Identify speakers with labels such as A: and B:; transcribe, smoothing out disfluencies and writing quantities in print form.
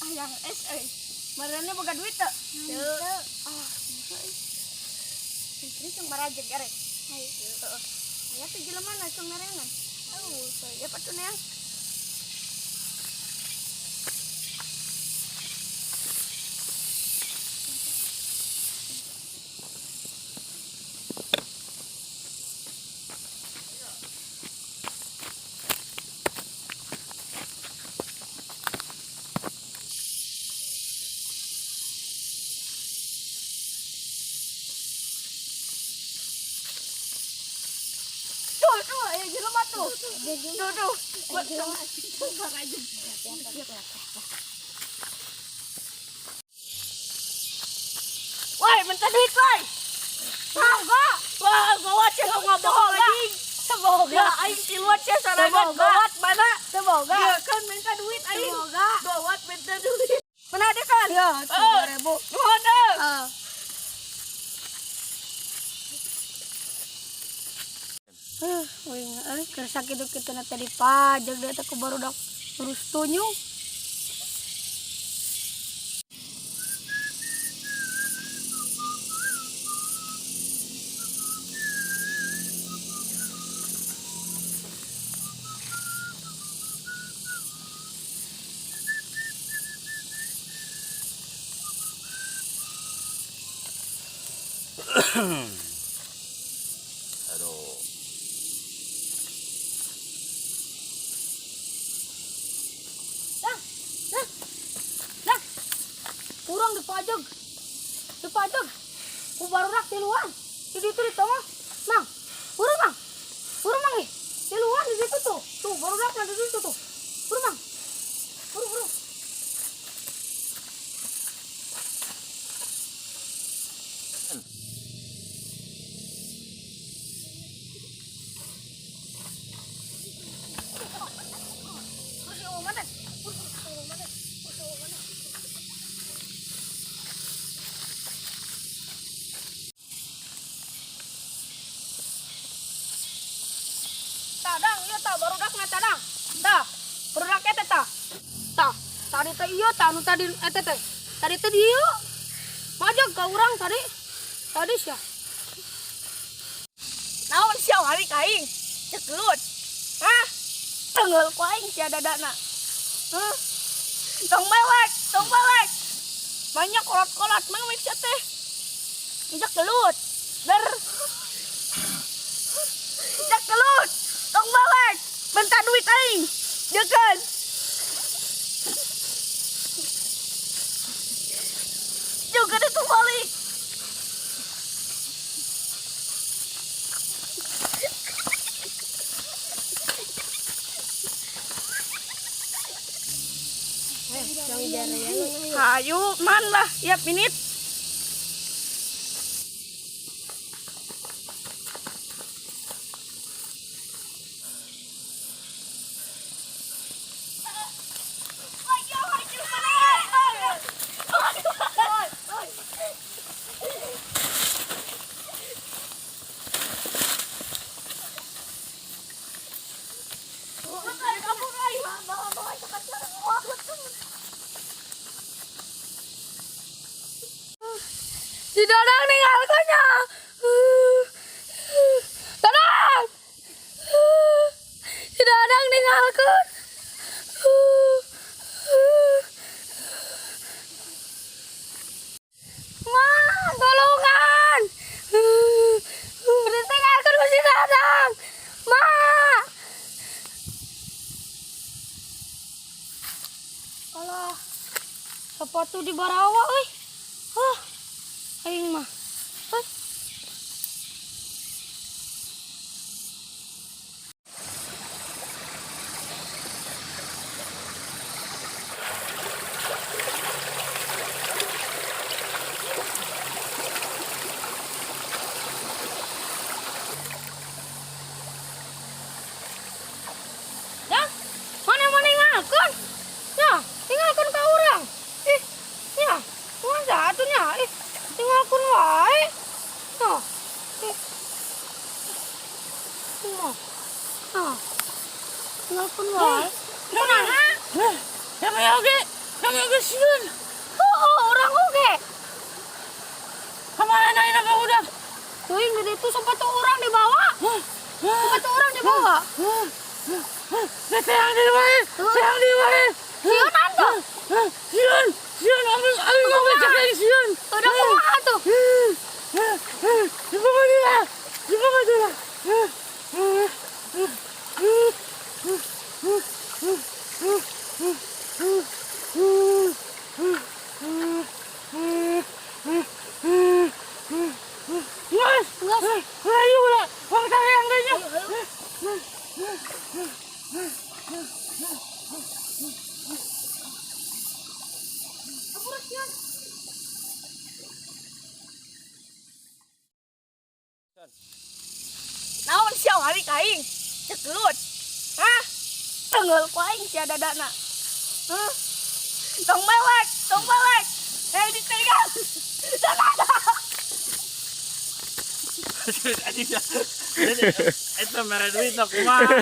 A: Hayang es euy. Marane boga duit teu?
B: Teu.
A: Ah, kumaha euy? Ini yang marajeg erek.
B: Hayu.
A: Heeh. Aya teh jelema na cung merengan. Oh, ya patuh neang. Tuh, tuh, aya jelema tuh. Tuh, tuh. Buat sama marajeg. Woi, minta duit, woi.
B: Boga.
A: Wah, gawat sia ngabohong anjing.
B: Teu boga.
A: Ya aing tiluan sia sorangan
B: Teu boga.
A: gawat mana?
B: Teu boga.
A: Dia kan minta duit aing.
B: Teu boga.
A: Gawat minta duit. Mana ada kan?
B: Ya,
A: Oh,
B: 3000.
A: Nuhun dong.
B: Heeh. Wing euy, keur sakitu-kituna teh dipajeg da teh ku barudak ngurus tunyung.
C: Aduh.
B: Lah, lah, lah. Kurang dipajeg. Dipajeg. Ku barudak tiluan. Di ditu di tengah. Mang, buru mang. Buru mang ih. Tiluan di situ tuh. Tuh, barudakna di situ tuh. Buru mang. Buru, buru. Kursi mana? Kursi mana? Kursi mana? Tadang, ieu tah barudakna tadang. Tah, barudak eta tah. Tah, tadi teh ieu tah anu tadi eta teh. Tadi teh dieu. Majeg ka urang tadi. Tadi sia.
A: Naon sia wari ka aing? Cekelut. Hah? Tenggel ku aing sia dadana. Hah? Tong bawek, tong bawek. Banyak kolot-kolot mewek sia teh. Cekelut. Der. Cekelut. Tong bawek. Minta duit aing. Jekan. Juga itu balik. Hayu man lah, ya minit.
B: Si Dadang ninggalkannya. Dadang. Si Dadang ninggalkan. Ma, tolongan. Ditinggalkan ku si Dadang. Ma. Alah, sepatu di barawa euy. Huh. Aing mah. Euy. Ya, mana mau ninggalkan? Ya, tinggalkan ka urang. Ih, ya, masa atuh nya? Ih, tinggalkan wae. Tuh, ih. Tuh. Ah. Tinggalkan wae. Kunaha?
A: Ya oge.
C: Urang geus sieun.
B: Oh, urang oge.
C: Kamana ayeuna barudak?
B: Teuing di ditu sepatu urang dibawa. Sepatu urang dibawa.
C: Teang deui wae. Teang deui wae.
B: Sieun tuh.
C: Sieun, sieun aing aing ngomong cek aing sieun.
B: Udah kumaha tuh?
C: Dibawa dia. Dibawa dia. Mas,
B: Geus.
C: ayo lah, wong teang deui nya.
A: Naon sia wari ka aing? Cekelut. Hah? Tenggel ku aing sia dadana. Hah? Tong mewek, tong mewek. Eh ditinggal. Dadana.
C: Eta mere duit na kumaha.